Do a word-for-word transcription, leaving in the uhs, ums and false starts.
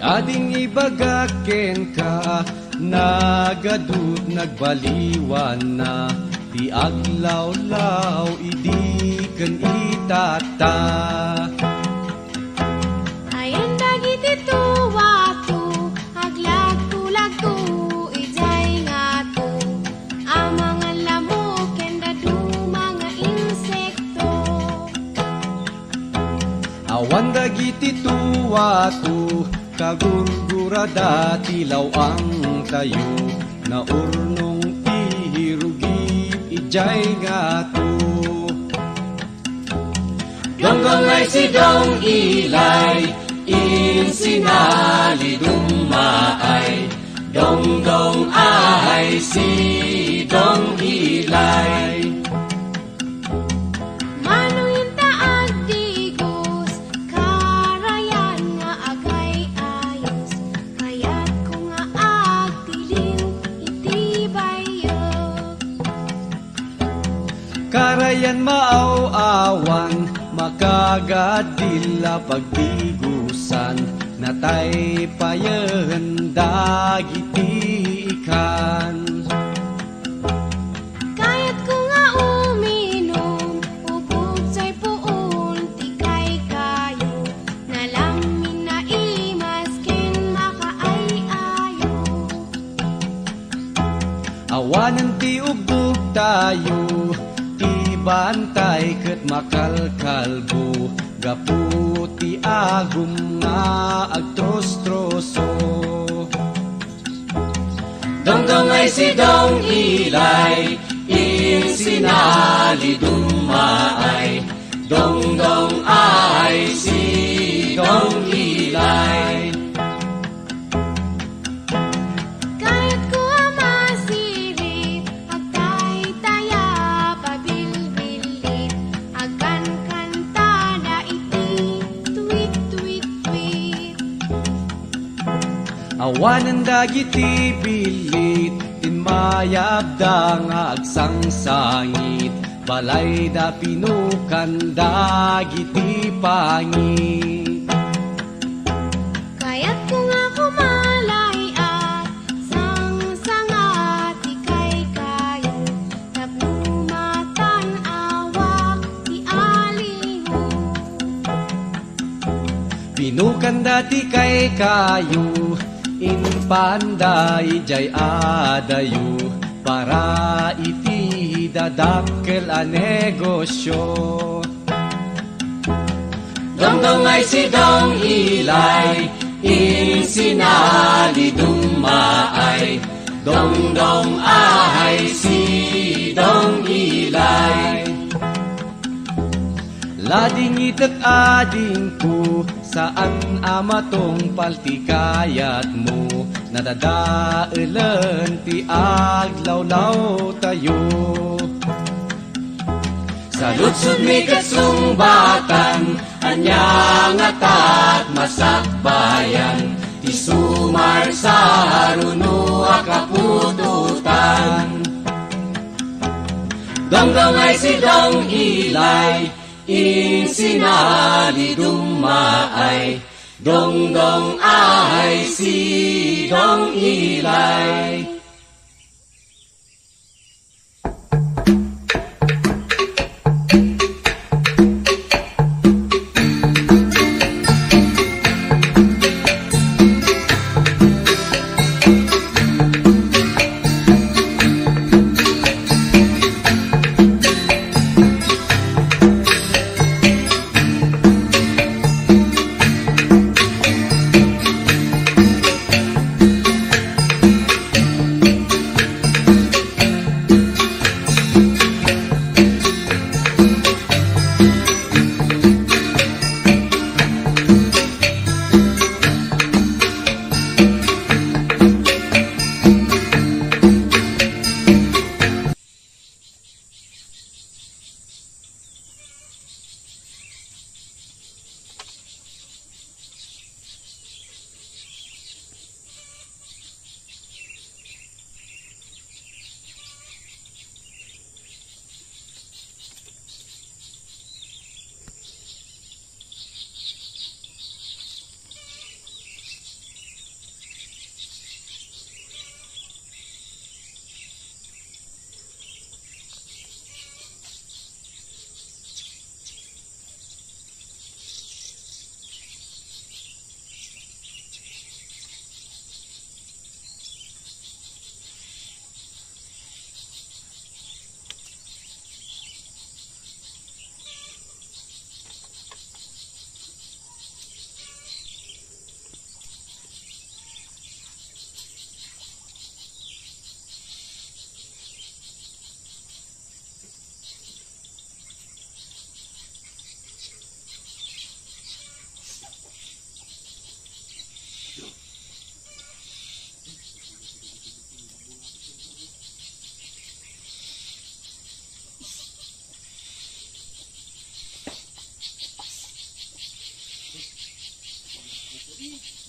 Ading ibagak kenka, nagadut nagbaliwanna ti aglawlaw idi ken itatta. Ayan dagiti tuwato, aglagto-lagto idiay ngato, a mangan lamok ken dadduma nga insekto. Awan dagiti tuwato, kagurgurada ti law-angtayo, naurnong ti hirugit idiay ngato. Dongdong ay si Dong Ilay, insinalidummaay. Dongdong ay si Dong Ilay. Mano inta agdigos, karayan nga agay-ayos, kayatko nga agtilin iti bayo. Karayan maaw-awan, makagaddil a pagdigosan, nataypayen dagiti ikan. Kayatko nga uminum, ubog say puon ti kaykayo, nalamin naimas ken makaay-ayo. Awanen ti ubbogtayo, ti bantay ket makalkalbo, gapu ti agum nga agtrostroso. Dongdong ay si Dong Ilay, insinalidummaay. Dongdong ay si Dong Ilay. Kayatko a masirit, agtaytaya, pabilbilit, agkankantada iti tweet, tweet, tweet. Awanen dagiti billit, immayabda nga agsangsangit, balayda pinukan dagiti pangit. Kayatko nga kumalay-at, sangsanga ti kaykayo, tapno matan-awak ti aliyo. Pinukanda ti kaykayo, impanda idiay adayo, para iti dadakkel a negosyo. Dongdong ay si Dong Ilay, insinalidummaay. Dongdong ay si Dong Ilay. Ladingitek adingko, saan a matungpal ti kayatmo, nadadaelen ti aglawlawtayo. Saludsodmi ket sungbatan, ania ngata ti masakbayan, ti sumarsaruno a kaputotan. Dongdong ay si Dong Ilay, insinalidummaay. Dongdong ay si Dong Ilay. Peace.